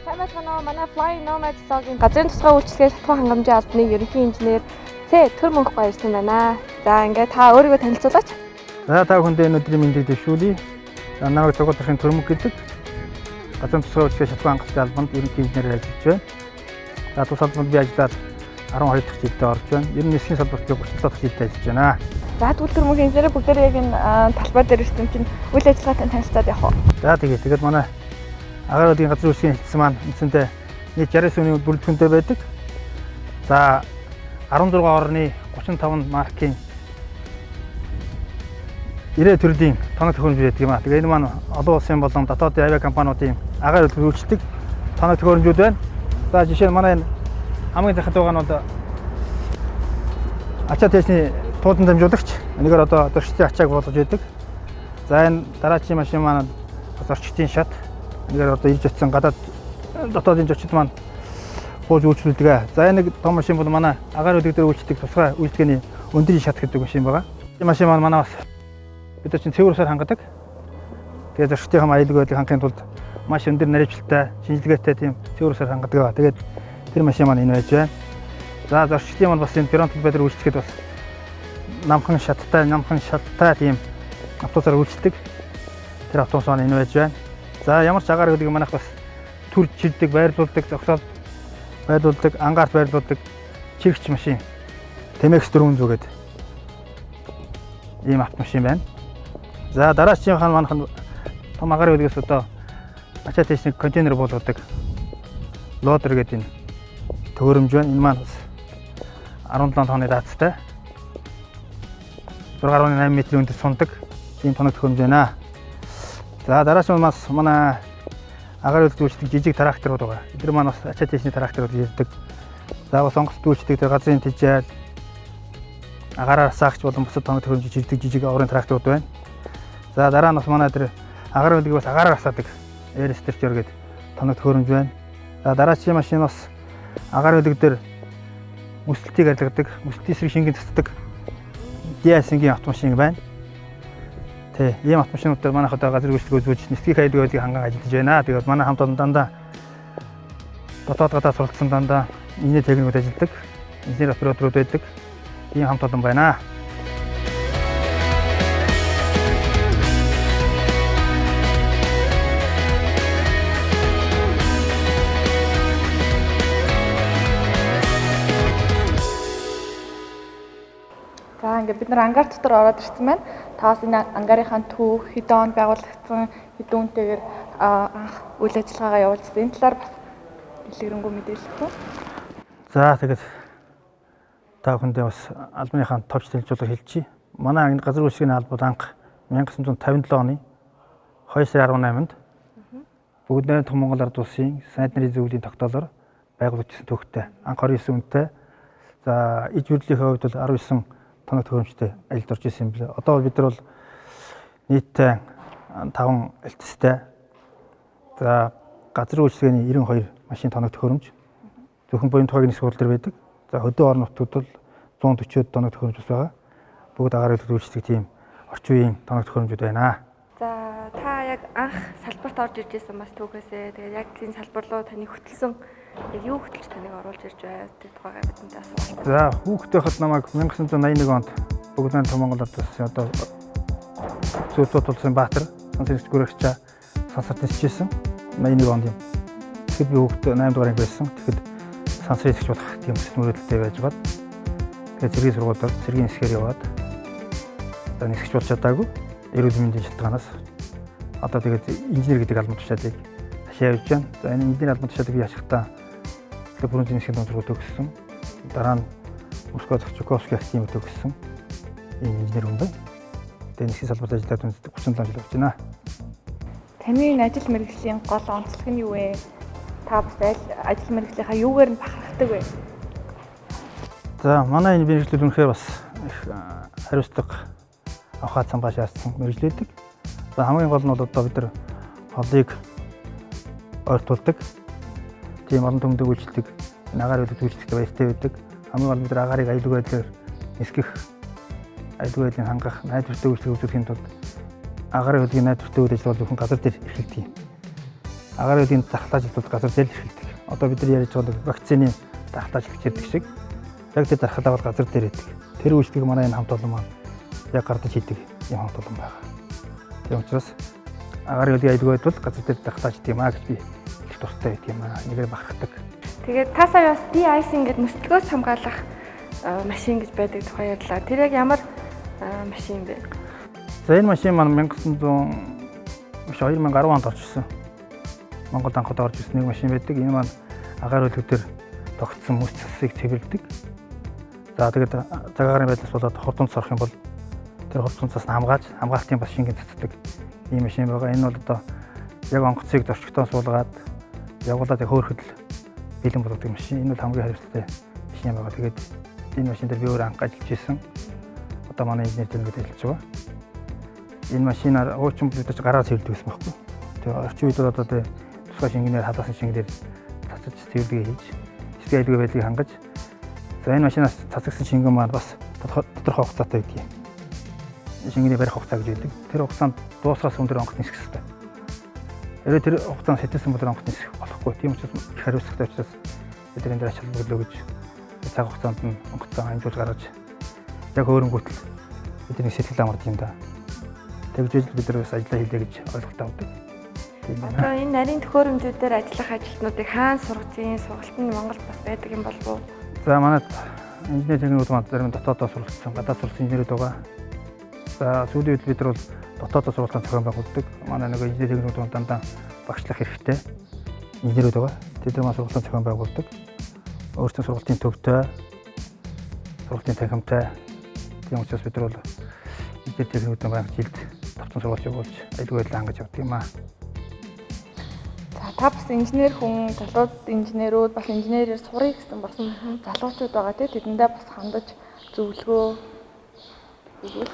Сайн байцгаана уу? Манай Flying Nomad vlog-ийн газрын тусгай үйлчилгээ шатахуун хангамжийн албаны ерөнхий инженер Цэ Төр Мөнх ирсэн байна. За, ингээд та өөрийгөө танилцуулаач. За, та бүхэндээ энэ өдрийн мэндийг дэвшүүлье. За, намайг Тугал Төрмөг гэдэг. Газрын тусгай үйлчилгээ шатахуун хангалтын албанд ерөнхий инженерээр ажиллаж байна. За, тус албанд би ажиллаад 12 дахь жилдээ орж байна. Ер нь нисхийн салбарт би 37 дахь жилдээ ажиллаж байна. За, тэгвэл Төр Мөнх инженер, бүгдээрээ яг энэ талбай дээр ирсэн чинь үйл ажиллагаатай танилцаад явах уу? За, тэгээ. Тэгээд манай агаар үлгийн газрын үйлчилгээний хэлтс маань үндсэндээ нийт 69 үний бүрэлдэхүүнтэй байдаг. За, 16 орны 35 маркийн 90 төрлийн тоног төхөөрөмж байдаг юм аа. Тэгээ энэ маань олон улсын болон дотоодын авиа компаниудын агаар үлгийг үйлчилдэг тоног төхөөрөмжүүд байна. За, жишээ нь манай энэ хамгийн захад байгаа нь бол ачаа тээсний туудан дамжуулагч. Энэгээр одоо зорчдын ачааг буулгаж байдаг. За, энэ дараачийн машин маань зорчдын шат. Энэгээр одоо ирж очсон гадаад дотоодын зочид маань бууж үйлчлүүлдэг. За, энэ нэг том машин бол манай агаар үлэг дээр үйлчлдэг тусгай үйлчилгээний өндрийн шат гэдэг машин байгаа. Энэ машин маань манай бас бид нар чинь цэвэр усаар хангадаг. Тэгээд зорчдын аюулгүй байдлыг хангахын тулд маш өндөр наривчлалтай, шинжилгээтэй тийм цэвэр усаар хангадаг. Тэгээд тэр машин маань энэ байж байна. За, зорчдын маань бас энэ перрон талбай дээр үйлчлэхэд бас намхан шаттай тийм автобусаар үйлчлдэг. Тэр автобус маань энэ байж байна. За, ямар ч агаар гэдэг манайх бас төр чирдэг, байрлуулдаг, зогсоол байрлуулдаг, ангарт байрлуулдаг чирэгч машин. Temex 400 гэдэг ийм автомашин байна. За, дараачийн хаан манайх нь том агаар үлгээс одоо ачаа тийш нэг контейнер буулгадаг loader гэдэг энэ төхөөрөмж байна. Энэ маань бас 17 тонны даацтай. 6.8 метрийн өндөр сундаг ийм тоног төхөөрөмж байна. За, дараач нь бас манай агаар үлд үйлчлдэг жижиг тракторууд байгаа. Эдгээр маань бас ачаа тийшний тракторууд ирдэг. За, бас онгоц үйлчлдэг тэр газрын тижээл агаараар асаагч болон бусад тоног төхөөрөмж жижиг жижиг оврын тракторууд байна. За, дараа нь бас манай тэр агаар үлгийг бас агаараар асаадаг Air Stretcher гэдэг тоног төхөөрөмж байна. За, дараачийн машин бас агаар үлэг дээр мөсөлтийг арилгадаг, мөсөлтийн эсрэг шингэн цацдаг DIS-ийн автомашин байна. Тэ, ийм автомашинуудаар манайх одоо газар үйлчлэг үзүүлж нисхийн аюулгүй байдлыг ханган ажиллаж байна. Тэгээд манай хамт олон дандаа дотоод гадаад суралцсан дандаа инженер техникүүд ажилладаг, инженер операторууд байдаг. Ийм хамт олон байна. За, ингээд бид нар ангаар дотор ороод ирсэн байна. Та бас энэ ангарынхаа түүх, хэдэн онд байгуулагдсан, хэдэн үнэтэйгээр анх үйл ажиллагаагаа явуулсан. Энэ талаар бас дэлгэрэнгүй мэдээлэх үү? За, тэгээд та бүхэндээ бас албаныхаа товч танилцуулга хэлчихье. Манай энэ газар үйлчилгээний албад анх 1957 оны 2 сарын 18-нд Бүгд найрамдах Монгол Ард Улсын сайд нарын зөвлөлийн тогтоолоор байгуулагдсан төвхтэй. Анх 29 үнэтэй. За, иж бүрдлийнхээ хувьд бол 19 тоног төхөөрөмжтэй ажилд орж исэн юм билээ. Одоо бид нар бол нийтдээ 5 альтстай. За, газар үйлчилгээний 92 машин тоног төхөөрөмж зөвхөн буян тухайг нисэх хурал дээр байдаг. За, хөдөө орон нутгад бол 140 тоног төхөөрөмж бас байгаа. Бүгд агаар үйлдэл үйлчлдэг тийм орчин үеийн тоног төхөөрөмжүүд байна. За, та яг анх салбарт орж ирж байсан бас түүхээсээ, тэгээд яг энэ салбар руу таны хөтөлсөн, яг юу хөтөлж таныг оруулж ирж бай, тэр тухайгаа бидэнтэй асуулт. За, хүүхдээ хад намайг 1981 онд Бүгд найрамдах Монгол Ард Улсын одоо Зүүн улсын Баатар сансар гүрэгчээ сансарт нисчихсэн 81 онд юм. Тэгэхэд би хүүхэд 8 дугаар анги байсан. Тэгэхэд сансар нисгч болох тийм хүсэл мөрөөдөлтэй байж байгаад тэгээд цэргийн сургуульд цэргийн нисгээр яваад, за, нисгч болж чадаагүй. Эрүүл мэндийн шалтгаанаас одоо тэгээд инженер гэдэг албан тушаалыг ашаа явж байна. За, энэ инженер албан тушаалыг би ашигтаа Фрунзе нисхийн дунд сургууль төгссөн. Дараа нь Москва дахь Жуковский академи төгссөн. Ийм инженер хүн байна. Тэгээд нисхийн салбарт ажиллаад 37 жил болж байна. Таны энэ ажил мэргэжлийн гол онцлог нь юу вэ? Та бас аль ажил мэргэжлийнхаа юугаар нь бахархдаг вэ? За, манай энэ мэргэжил үнэхээр бас их хариуцлага авахаа цамбаа шаардсан мэргэжил байдаг. За, хамгийн гол нь бол одоо бид нар холыг ойртуулдаг. Тийм олон түмдэг үйлчлдэг, энэ агаар үйлдэл үйлчлэхдээ баяртай байдаг. Хамгийн гол нь бид нар агаарыг аюулгүй байдлаар нисгэх, аюулгүй байдлыг хангах, найдвартай үйлчлэг үзүүлэхийн тулд агарын хөдөлгөөний найдвартай үйл ажиллагаа зөвхөн газар дээр эрхэлдэг юм. Агаарын хөлгийн дархлаа ажил бол газар дээр л эрхэлдэг. Одоо бид нар ярьж байгаа вакцины дархлаа ажил гэж ярьдаг шиг яг тэр дархлаа бол газар дээр байдаг. Тэр үйлчлэгийг манай энэ хамт олон маань яг гардаж хийдэг юм хамт олон байгаа. Тийм учраас агаарын хөлгийн аюулгүй байдал бол газар дээр дархлаа ажил юм аа гэж би хэлэх дуртай байдаг юм аа. Нэгээр бахархдаг. Тэгээд та сая бас de-icing гэдэг мөсөлгөөс хамгаалах машин гэж байдаг тухай ярьлаа. Тэр яг ямар машин бэ? За энэ машин маань 1900 биш 2010 онд орж ирсэн. Монгол анхад орж ирсэн нэг машин байдаг. Энэ маань агаар хөлөг дээр тогтсон мөс цасыг цэвэрлэдэг. За тэгээд цагаагаар байдлаас болоод хурдан цас орох юм бол тэр хурдан цас нь хамгаалж, хамгаалтын бас шингэн цацдаг ийм машин байгаа. Энэ бол одоо яг онгоцыг зорчигтойн суулгаад явуулаад яг хөөрхөд бэлэн болгодог машин. Энэ бол хамгийн хариуцлагатай машин байгаа. Тэгээд энэ машин дээр би өөр анх ажиллаж исэн. Одоо манай инженер тэмдэг ажиллаж байгаа. Энэ машинаар уучин бид ч гараар цэвэрлэдэг гэсэн байхгүй. Тэгээ орчин үед бол одоо тэгээ тусгай шингэнээр халаасан шингэнээр цацаж цэвэрлэгээ хийж эсрэг аюулгүй байдлыг хангаж, за энэ машинаас цацагсан шингэн маань бас тодорхой хугацаатай байдаг юм. Шингэний барих хугацаа гэж байдаг. Тэр хугацаанд дуусахаас өмнө онгоц нисэх хэрэгтэй. Хэрвээ тэр хугацаанд сэтэлсэн бол онгоц нисэх болохгүй. Тийм учраас их хариуцлагатай учраас бид энэ дээр ач холбогдол өгөж цаг хугацаанд нь онгоцоо амжуулж гаргаж яг өөрөнгөтөл бидний сэтгэл амард юм да. Тэгж бид нар бас ажиллаа хийлээ гэж ойлголт авдаг. Тийм байна. Одоо энэ нарийн төхөөрөмжүүдээр ажиллах ажилтнуудыг хаан сургацын сургалт нь Монголд бас байдаг юм болов уу? За манай инженер техникүүд маань зарим дотоодоо суралцсан, гадаад суралцсан инженерүүд байгаа. За сүүлийн үед бид нар бол дотоодоо сургалтаа зохион байгуулдаг. Манай нэг инженер техникүүд маань дандаа багшлах хэрэгтэй инженерүүд байгаа. Тэд нар маань сургалтаа зохион байгуулдаг. Өөрсдөө сургалтын төвтэй, сургалтын танхимтай. Тийм учраас бид нар бол инженер техникүүдийн байнга жилд тавцан сургалт явуулж аюулгүй байдлаа хангаж явдаг юм аа. За та бас инженер хүн, залууд инженерүүд бас инженерээр сурах гэсэн бас залуучууд байгаа тий. Тэдэндээ бас хандаж зөвлөгөө өгвөл.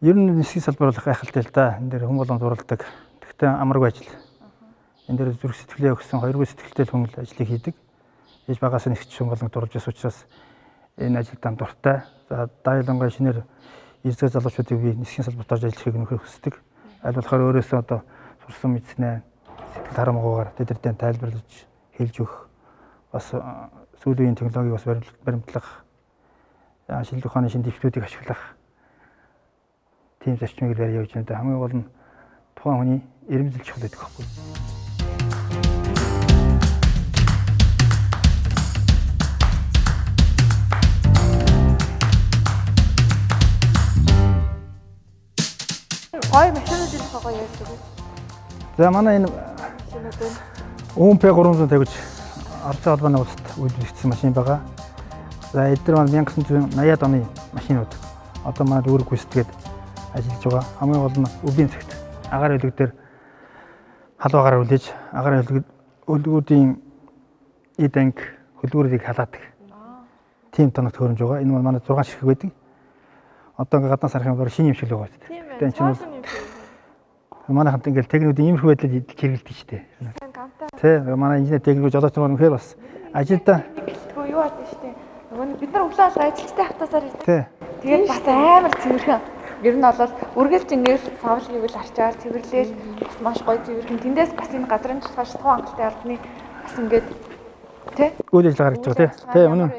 Ер нь нисгийн салбар бол гайхалтай л да. Энэ дээр хүн болгон зуралдаг. Тэгтээ амаргүй ажил. Энэ дээр зүрх сэтгэлээ өгсөн, хоёргүй сэтгэлтэй хүн л ажлыг хийдэг. Ээж багаас нь ихч хүн болгон дурлж байсан учраас энэ ажилд дуртай. За дайлангаа шинээр эзэг залуучуудыг би нисгийн салбарт орж ажиллахыг нөхөр хүсдэг. Аль болохоор өөрөөсөө одоо сурсан мэдснээ сэтгэл харамгуугаар тэдэртэй тайлбарлаж хэлж өгөх. Бас сүүлийн үеийн технологиг бас баримтлах, шинжлэх ухааны шинэ дэвшлүүдийг ашиглах тийм зарчмыг барь явж байна. Хамгийн гол нь тухайн хүний эрэмбэлж чухал байдаг байхгүй. Гой машинуудын тухай гоё ярьж өгье. За манай энэ Машинууд УМП 350 гэж Оросын холбооны улсад үйлдвэрлэгдсэн машин байгаа. За эдгээр маань 1980-ад оны машинууд. Одоо манай үүрэг гүйцэтгээд ажиллаж байгаа. Хамгийн гол нь өвлийн цагт агаар хөлөг дээр халуун агаар үлээж агаар хөлгүүдийн эд анги хөлгүүрийг халаадаг. Тийм тоног төхөөрөмж байгаа. Энэ маань манай 6 ширхэг байдаг. Одоо ингээ гаднаас харах юм бол шинэ юм шиг л байгаа. Тийм Гэтэ энэ чинь бол манай хамт ингээл техникүүдийн иймэрхүү байдлаар хэрэглэдэг шүү дээ. Тэ манай инженер техникүүд жолооч нар үнэхээр бас ажилдаа гэлтгүү юу бат шүү дээ. Нөгөө нэг бид нар өглөө алга ажилчтай автосаар ирдэг. тэ Тэгээд бас амар цэвэрхэн. Ер нь бол үргэлж ингээд савл гэвэл арчаал цэвэрлээл бас маш гоё цэвэрхэн. Тэндээс бас энэ газрын тусгай шатхуу хангалттай албаны бас ингээд тэ үйл ажиллагаа гаргаж байгаа тий. Тэ үнэн.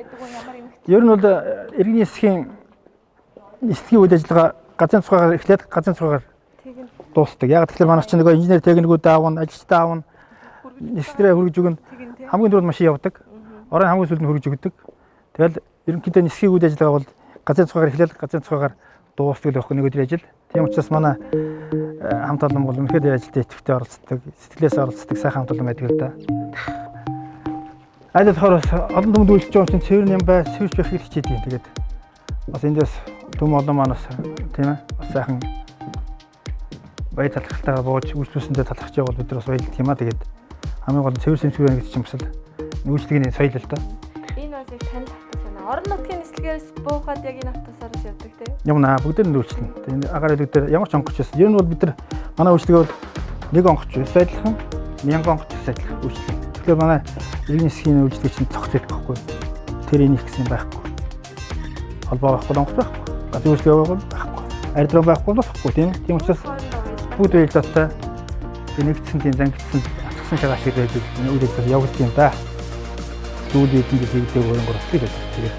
Ер нь бол иргэний нисхийн нислэгийн үйл ажиллагаа газрын цугаагаар эхлээд газрын цугаагаар дуустдаг. Яг тэгэхээр манай чинь нөгөө инженер техникүүд аавна, ажилчдаа аавна, нислэрээ хүргэж өгнө. Хамгийн түрүүнд машин явдаг. Орон хамгийн сүүлд нь хүргэж өгдөг. Тэгэл ерөнхийдөө нисхийн үйл ажиллагаа бол газрын цугаагаар эхлээд газрын цугаагаар дуустдаг л байхгүй нэг өдрийн ажил. Тийм учраас манай хамт олон бол үнэхээр ажилд идэвхтэй оролцдог, сэтгэлээс оролцдог сайхан хамт олон байдаг л да. Аль болохоор бас олон түмэнд үйлчилж байгаа юм чинь цэвэр юм бай, цэвэрч байхыг хичээдэг юм. Тэгээд бас эндээс түм олон маань бас тийм бас сайхан баяр талархалтайгаа бууж үйлчлүүлсэндээ талархаж байгаа бол бид нар бас баярлдаг юм аа. Тэгээд хамгийн гол нь цэвэр сэмсгэр байна гэдэг чинь бас л үйлчлэгийн соёл л да. Энэ бас яг танил автобус байна. Орон нутгийн нислэгээс буухад яг энэ автобусаар бас явдаг тий. Явна бүгд нь үйлчлэнэ. Тэгээд агаар хөлөг дээр ямар ч онгоч байсан. Ер нь бол бид нар манай үйлчлэгээ бол нэг онгоч ус адилхан, 1000 онгоч ус адилхан үйлчлэг. Тэгэхээр манай иргэний нисхийн үйлчлэг чинь цогц байдаг байхгүй. Тэр энийг гэсэн байхгүй. Холбоо байхгүй онгоц байхгүй. Газрын үйлчлэг байхгүй байхгүй. Аэродром байхгүй болохгүй тийм. Тийм учраас бүгд уялдаатай нэгдсэн тийм зангидсан Гарсан цагаа ашиглаж энэ үйл ажиллагаа явагдсан юм да. Сүүлийн хэдэн жил хийгдэх 23 гэдэг. Тэгээд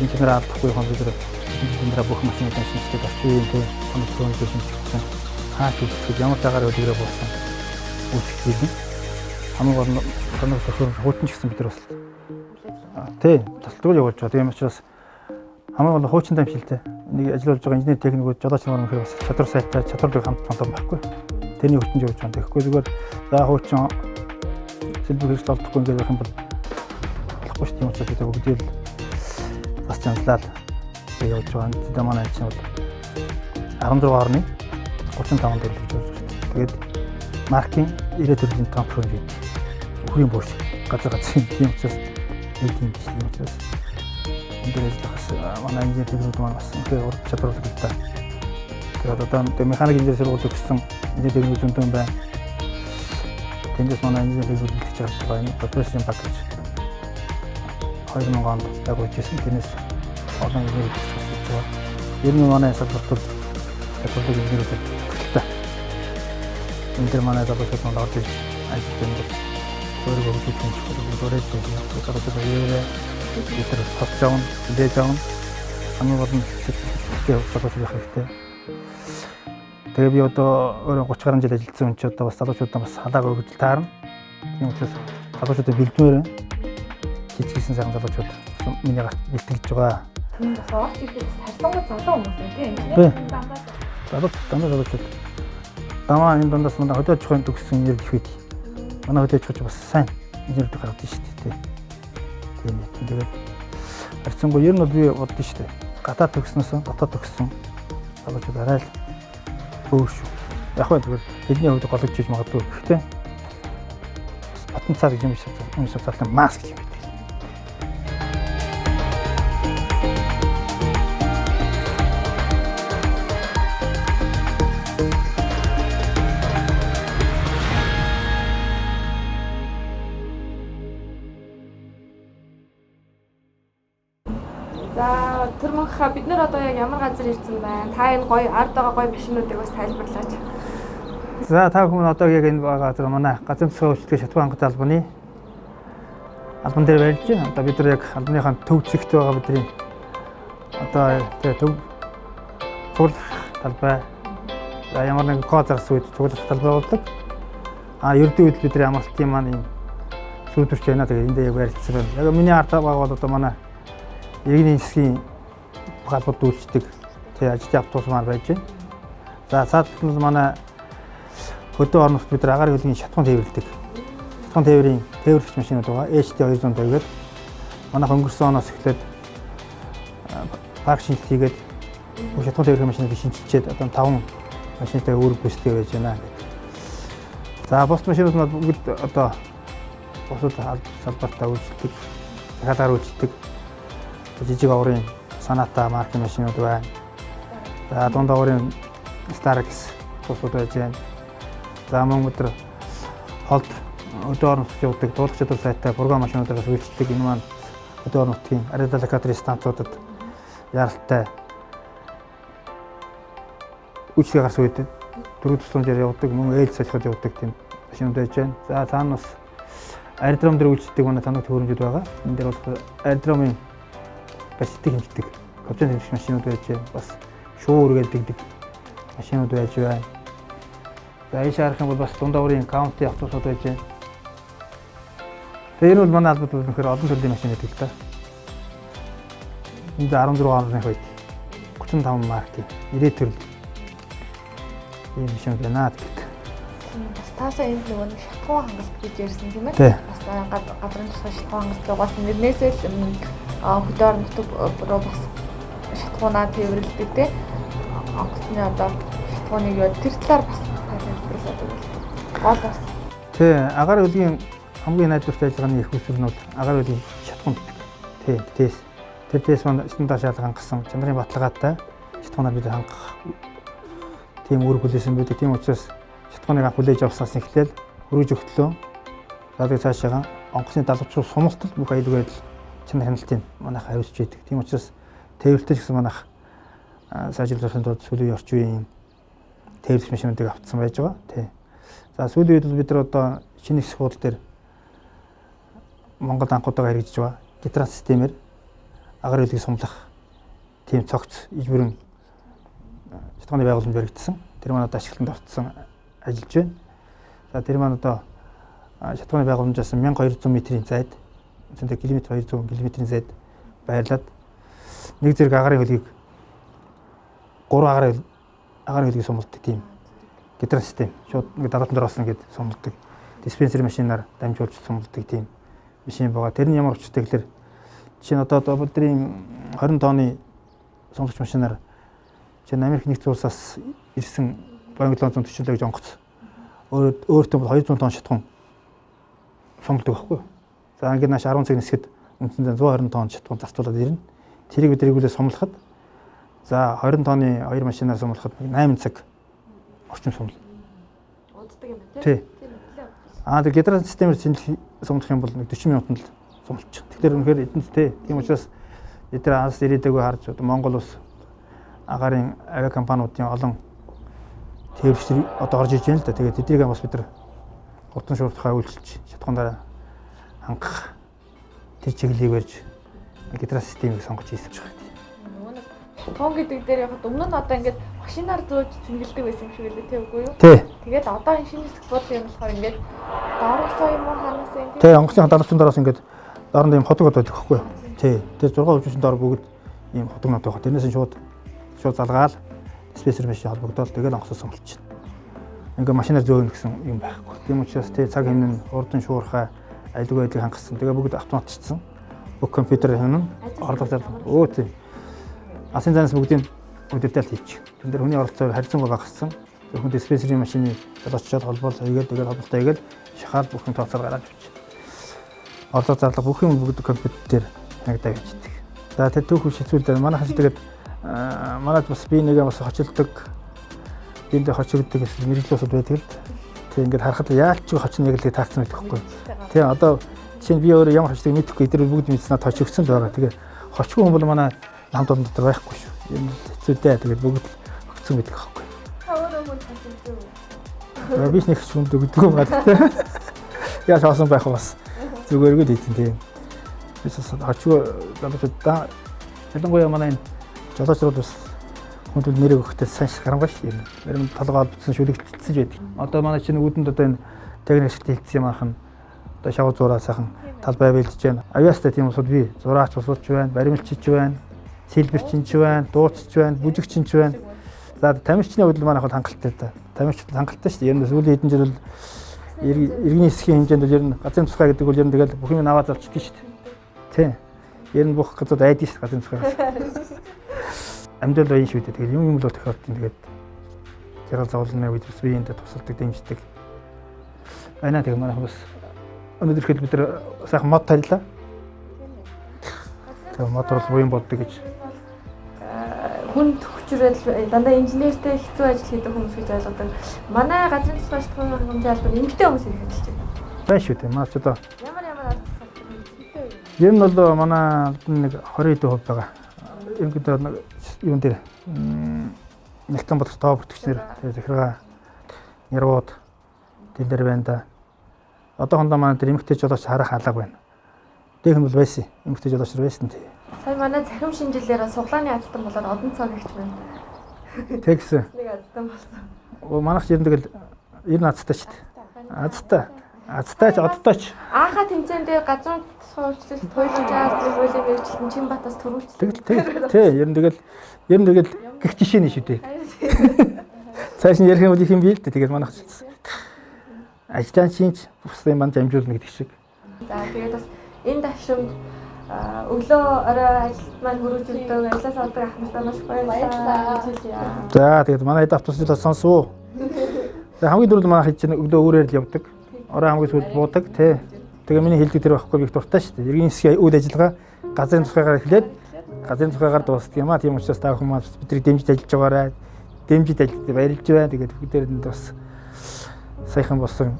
энэ чанараа алдахгүй хон бид нар энэ бүх машинуудаа шинжлэх орчин үеийн тийм тоног төхөөрөмжөөр шинжлэсэн. Хаач үйлчлэх ямар цагаар үлгэрээ буусан үйлчлэх хийлэн. Хамгийн гол нь тоног төхөөрөмж хуучин ч гэсэн бид нар бас тий тасалдгүй явуулж байгаа. Тийм учраас хамгийн гол нь хуучин дамжилтай. Энийг ажиллуулж байгаа инженер техникүүд жолооч нар үнэхээр бас чадвар сайтай, чадварлаг хамт том байхгүй. Тэрний хүчин явж байгаа. Тэгэхгүй зүгээр за хуучин сэлбэг хэрэгсэл олдохгүй ингээд байх юм бол болохгүй шүү. Тийм учраас бид бүгдээ л бас чандлаад явж байгаа. Тэгээ манай чинь бол 16.35 төгрөг гэж болж байна. Тэгээд маркийн 90 төрлийн томпхон гэдэг үхрийн бууш газар газрын тийм учраас нэг тийм биш тийм учраас энэ дээр ажиллах бас манай инженер техникүүд маань бас үнэхээр урд чадварлаг л да. Тэгээд одоо механик инженер сургууль төгссөн инженер техникүүд зөндөө байна. Тэндээс манай инженер техникүүд бэлтгэж гарч байгаа энэ профессорын баг гэж 2000 онд байгуулж ирсэн. Тэрнээс олон инженер бэлтгэж байгаа. Ер нь манай салбарт бол чадварлаг инженерүүд тогтолтой. Энэ дэр манай залуучууд манд орж ирж ажиллаж амьдарч өөрийгөө хөгжүүлэх юм чухал зүрэж байдаг. Залуучууд уяраа бид нар тосч авна, хүлээж авна. Хамгийн гол нь сэтгэлтэй залуучууд байх хэрэгтэй. Тэгээ би одоо өөрөө 30 гаруй жил ажилласан хүн чи одоо бас залуучуудаа бас халаагаа өгч таарна. Тийм учраас залуучуудыг бэлдмээр байна. Жижигсэн сайхан залуучууд миний гарт бэлтгэж байгаа. Тийм бас орч ирэхэд харьцангуй залуу хүмүүс юм тийм инженер дандаа залуу дандаа залуучууд. Дамаа энэ дундаас манай хөдөө аж ахуйн төгссөн инженер гэх үед. Манай хөдөө аж ахуйч бас сайн инженерүүд гаргадаг шүү дээ. Тийм ээ. Тэгээд харьцангуй ер нь бол би боддоо шүү дээ. Гадаад төгснөөс дотоод төгссөн залуучууд арай л өөр шүү. Яг хөө зүгээр тэдний хувьд гологдож иж магадгүй. Гэхдээ потенциал гэж юм шиг цаалтай маск гэж юм байдаг. За тэр мөнхөө бид нар одоо яг ямар газар ирсэн байна? Та энэ гоё ард байгаа гоё машинуудыг бас тайлбарлаач. За та бүхэн одоо яг энэ байгаа газар манай газрын тусгай үйлчлэгээ шатгүй хангалттай албаны албан дээр барьж байна. Одоо бид нар яг албаныхаа төв зэгт байгаа бидний одоо тэгээ төв цуглах талбай за ямар нэгэн код зарсан үед цуглах талбай болдог. А ердийн үед бидний амралтын маань ийм сүйдвэрч байна. Тэгээ эндээ яг барилцсан байна. Яг миний ард байгаа бол одоо манай иргэний засгийн бүх албад үйлчдэг тэгээ ажилтны автобус маань байж байна. За цаад талд нь манай хөдөө орон нутгад бид нар агаарын хөлгийн шатхуун тээвэрлэдэг. Шатхуун тээврийн тээвэрлэгч машинууд байгаа. HT 250 гэдэг. Манайх өнгөрсөн оноос эхлээд парк шинжилт хийгээд бүх шатхуун тээврийн машиныг шинчилчээд одоо 5 машинтай үүрэг гүйцэтгэж байж байна гэдэг. За бус машинууд нь бүгд одоо бусад салбартаа үйлчлдэг, захиалгаар үйлчлдэг. Жижиг оврын Sonata маркийн машинууд байна. За дунд оврын Starex бусууд байж байна. За мөн өдөр холд өдөө орон нутгад явдаг дуулах чадвар сайтай фургон машинуудаас үйлчлдэг. Энэ маань өдөө орон нутгийн радиолокаторын станцуудад яралтай үйлчлэгээ гарсан үед дөрөв тусламжаар явдаг, мөн ээлж солиход явдаг тийм машинууд байж байна. За цаана бас аэродром дээр үйлчлдэг манай танаг төхөөрөмжүүд байгаа. Энэ дээр болохоор аэродромын барьцдаг хэмждэг, капитан хэмжих машинууд байж байна. Бас шуу үргэлдэгдэг машинууд байж байна. За ийш харах юм бол бас дунд оврын каунти автобусууд байж байна. Тэгээ энэ бол манай албад бол үнэхээр олон төрлийн машин байдаг л да. Энд 16 оны үед 35 маркийн 90 төрөл ийм машин байна гэдэг. Бас таасаа энд нөгөө нэг шатхуун хангалт гэж ярьсан тийм ээ. Бас газрын тусгай шатхуун хангалт угаас нэрнээсээ л хөдөө орон нутаг руу бас шатхуунаа тээвэрлэдэг тийм. Онгоцны одоо шатхууныг юу тэр талаар бас тайлбарлаад өгвөл. Гол бас. Тий, агаар хөлгийн хамгийн найдвартай ажиллагааны их усүр нь бол агаар хөлгийн шатхуун гэдэг. Тий, тэс. Тэр тэс маань стандарт шаардлага хангасан чанарын баталгаатай шатхуунаар бид хангах тийм үүрэг хүлээсэн байдаг. Тийм учраас шатхууныг анх хүлээж авснаас эхлээл хөргөж өгтлөө. За тэгээ цаашаага онгоцны далавч руу сумалтал бүх аюулгүй байдал чанар хяналтыг манайх хариуцж байдаг. Тийм учраас тээвэрлэлтэй ч гэсэн манайх сайжруулахын тулд сүүлийн орчин үеийн тээвэрлэх машинуудыг авцсан байж байгаа. Тий. За сүүлийн үед бол бид нар одоо шинэ хэсэг хуудал дээр Монгол анхудаага хэрэгжиж байгаа гидрант системээр агаар хөлгийг сумлах тийм цогц ижбүрэн шатгааны байгууламж баригдсан. Тэр маань одоо ашиглалтанд орцсон ажиллаж байна. За тэр маань одоо шатгааны байгууламжаас 1200 метрийн зайд үндсэндээ километр 200 километрийн зайд байрлаад нэг зэрэг агарын хөлгийг 3 агарын хөлгийг сумладаг тийм гидрант систем. Шууд нэг далаатан дээр болсон гээд сумладаг. Диспенсер машинаар дамжуулж сумладаг тийм машин байгаа. Тэр нь ямар учиртай гэхээр жишээ нь одоо бидний 20 тонны сумлагч машинаар жишээ нь Америк нэгдсэн улсаас ирсэн Боинг 747 гэж онгоц өөртөө бол 200 тонн шатхуун сумладаг байхгүй. За ингээд нааш 10 цаг нисгэд үндсэндээ 120 тонн шатхуун зарцуулаад ирнэ. Тэрийг бид эргүүлээ сумлахад за 20 тонны хоёр машинаар сумлахад 8 цаг орчим сумлана. Уддаг юм байна тий. Аа тэр гидрант системээр сумлах юм бол 40 минутанд л сумлчих. Тэгэхээр үнэхээр эдэнд тий. Тийм учраас бид нар анс ирээдүгөө харж одоо Монгол улс агаарын авиа компаниудын олон тээврч одоо орж иж байна л да. Тэгээд тэднийг бас бид нар хурдан шуурхай үйлчилж шатхуун хангах тэр чиглэлийг барьж гидрант системийг сонгож хийсэн ч байна. Нөгөө нэг тун гэдэг дээр яг өмнө нь одоо ингээд машинаар зөөж цэнгэлдэг байсан юм шиг үлээ тий үгүй юу? Тий. Тэгээд одоо энэ шинэ хэсэг буудлын юм болохоор ингээд доороосоо юм уу хаанаас юм тий. Тий, онгоцны далавчин дороос ингээд дооронд ийм ходог байдаг байхгүй юу? Тий. Тэр 6 хөвчсөн доор бүгд ийм хотогнод байгаа. Тэрнээс нь шууд залгаал диспенсер машин холбогдоод тэгэл онгоцоо сумлчихна. Ингээ машинаар зөөнө гэсэн юм байхгүй. Тийм учраас тий цаг хэмнэн хурдан шуурхай айлгүй байдлыг хангасан. Тэгээ бүгд автоматчсан. Бүх компьютер хэмнэн орлого зарлага. Өө тий. Алсын занаас бүгдийг удирдал хийчих. Тэн дээр хүний оролцоо харьцангуй багассан. Зөвхөн диспенсерийн машины залууччаад холбоол хийгээд тэгэл холболтой хийгээд шахаал бүх юм тооцоол гараад явчих. Орлого зарлага бүх юм бүгд компьютер дээр хангадаа явчихдаг. За тэр түүх хүч хэцүү л манайхан ч тэгээд манайд бас би нэгэ бас хочилдог биэндээ хочигддаг гэсэн мэрэгжил усуд байдаг л. Тэг ингээд харахад яалч хочин яг л таарсан байдаг хгүй. Тэг одоо жишээ нь би өөрөө ямар хочдаг мэдэхгүй эдгээр бүгд мэдсэн надад хочигдсан л байгаа. Тэгээ хочгүй хүн бол манай нам дуран дотор байхгүй шүү. Юм хэцүү дээ. Тэгээд бүгд л өгцөн байдаг байхгүй. Та өөрөө хүн хочигдсон үү? Би ч нэг хүнд өгдөг юм гадаг те. Яаж хоосон байх вэ бас зүгээргүй л хийдэн тийм. Би бас хочгүй залуучуудаа ялангуяа манай энэ жолооч руу бас хүнд нэрийг өгөхдөө сайн харамгай шүү дээ. Зарим толгой холбогдсон шүлэгдсэн ч байдаг. Одоо манай чинь үүдэнд одоо энэ техник ашиглалт хийлцсэн юм аах нь одоо шавар зураа сайхан талбай бэлдэж байна. Авиастай тийм усуд би зураач усууч байна, баримлчч байна, сэлбэрчинч байна, дууцч байна, бүжигчинч байна. За тамирчны хувьд манайх бол хангалттай да. Тамирчид хангалттай шүү дээ. Ер нь сүүлийн хэдэн жил бол иргэний хэсгийн хэмжээнд бол ер нь газрын тусгай гэдэг бол ер нь тэгэл бүх юм аваад залчдаг шүү дээ. Тий. Ер нь бүх газрууд айдсан шүү дээ газрын тусгайгаас. Амьдрал баян шүү дээ. Тэгэл юм л тохиолдсон. Тэгээд жаргал зовлон үед бас биеиндээ тусалдаг, дэмждэг. Байна тэгээ манайх бас өнөөдөр ихэд бид нар сайхан мод тарилаа. Тэгээ мод бол буян боддог гэж. Хүн хүчрэл дандаа инженертэй хэцүү ажил хийдэг хүмүүс гэж ойлгодог. Манай газрын тусгай шатхууны хангамжийн албанд эмэгтэй хүмүүс их ажиллаж байна. Байна шүү дээ. Манай ч одоо ямар албан тусгай ер нь бол манай албан нэг 20% байгаа. Ерөнхийдөө юун дээр нягтан бодох тоо бүртгэгчнэр захиргаа нэрвууд тэн дээр байна да. Одоохондоо манай тэр эмэгтэй жолооч харах алга байна. Дэх нь бол байсан. Эмэгтэй жолооч байсан тий. Сая манай цахим шинжилээр суглааны азтан болоод одон цоо гихч байна. Тэгсэн. Нэг азтан болсон. Манайх ер нь тэгэл ер нь азтай шүү дээ. Азтай. Азтай ч одтой ч. Ааха тэмцээн дээр газрын тусгай өөрчлөлт, туйлын албаны хуулийн мэргэжилтэн Чинбатаас төрүүлсэн. Тэгэл тий ер нь тэгэл гих жишээ нь шүү дээ. Цааш нь ярих юм бол их юм бий л дээ. Тэгээд манайх ажлын шинж бусдын манд амжуулна гэдэг шиг. За тэгээд бас энэ давшимд өглөө орой ажилд маань хөрөж өгдөг, ажлаас авдаг ах нартаа маш баярлалаа гэж хэлье. За тэгээд манай хэд автобус сонсов. За хамгийн түрүүнд манай хэд чинь өглөө өөрөөр л явдаг. Орой хамгийн сүүлд буудаг тий. Тэгээ миний хэлдэг тэр байхгүй би их дуртай шүү дээ. Иргэний хэсгийн үйл ажиллагаа газрын тусгайгаар эхлээд газрын тусгайгаар дуусдаг юм аа. Тийм учраас та бүхэн маань бидний дэмжиж ажиллаж байгаарай. Дэмжиж ажиллаж баярлж байна. Тэгээд бүгдээр нь бас саяхан болсон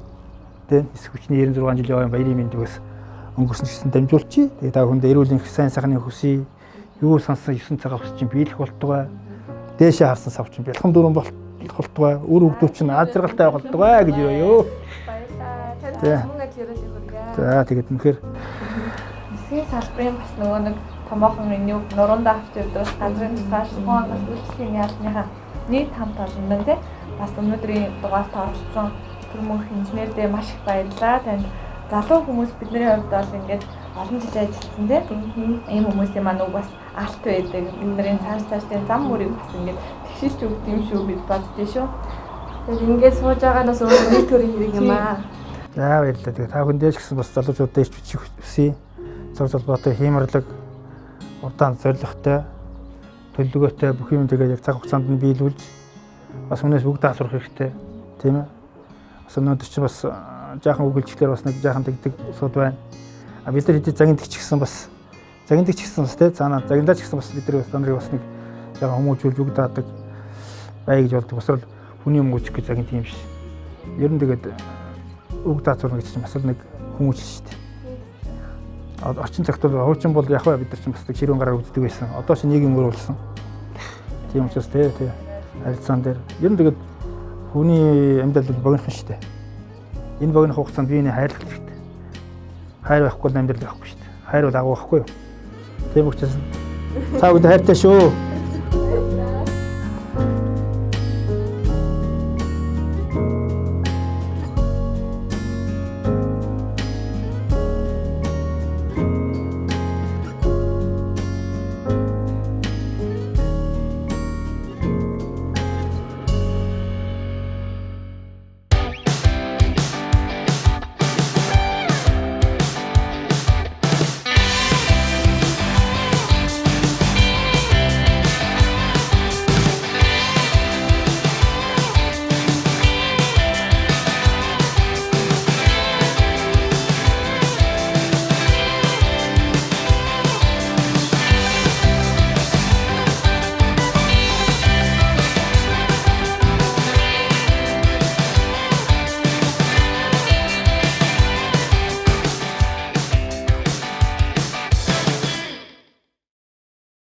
тий эсэх хүчний 96 жилийн оюун баярын мэндийг бас өнгөрсөн гэсэн дамжуулчих. Тэгээд та бүхэнд эрүүл энх сайн сайхны хүсье. Юу сансан 9 цагаа хүсэж чинь биелэх болтугай. Дээшээ харсан сав чинь бэлхэм дөрөн болтугай. Үр хөвгүүд чинь аз жаргалтай байх болтугай гэж юу. Баярлалаа. Танд мөн адил ерөөлийг хүргье. За тэгээд үнэхээр Нисгийн салбарын бас нөгөө нэг томоохон энэ юу нуруундаа авч явдаг газрын тусгаар шалгуун хангалт үйлчлэгийн яалныхаа нийт хамт олондон тий бас өнөөдрийн дугаарт оролцсон түр мөнх инженердээ маш их баярлалаа. Танд залуу хүмүүс бидний хувьд бол ингээд олон жил ажилласан тий ийм хүмүүсийн маань үг бас алт байдаг. Бидний цааш цаашдын зам мөрийг бас ингээд тэгшилж өгд юм шүү гэж боддөө шүү. Тэгээд ингээд сууж байгаа нь бас өөрөө нэг төрлийн хэрэг юм аа. За баярлалаа. Тэгээд та бүхэндээ ч гэсэн бас залуучуудаа ирч хүч хүсье. Цог золбоотой хиймэрлэг удаан зоригтой төлөвлөгөөтэй бүх юм тэгээд яг цаг хугацаанд нь биелүүлж бас хүнээс бүгд асуух хэрэгтэй, тийм ээ. Бас өнөөдөр чи бас жаахан үг хэлчихлээр бас нэг жаахан тэгдэг усуд байна. А бид нар хэдий загиндагч гэсэн бас загиндагч гэсэн бас тий цаанаа загиндаач гэсэн бас бид нар бас нарыг бас нэг жаахан хүмүүжүүлж үг даадаг бай гэж болдог. Бас л хүний юм үүсэх гэж загинд юм биш. Ер нь тэгээд үг даацвар гэж чинь бас л нэг хүмүүжил шүү дээ. Орчин цагт бол хуучин бол яг бид нар чинь бас нэг ширүүн гараар үздэг байсан. Одоо чи нийгэм өөр болсон. Тийм учраас тий харилцаан дээр ер нь тэгээд хүний амьдрал бол богинохон шүү дээ. Энэ богино хугацаанд биений хайрлах хэрэгтэй. Хайр байхгүй бол амьдрал байхгүй шүү дээ. Хайр бол агуу байхгүй юу? Тийм учраас та бүхэнд хайртай шүү.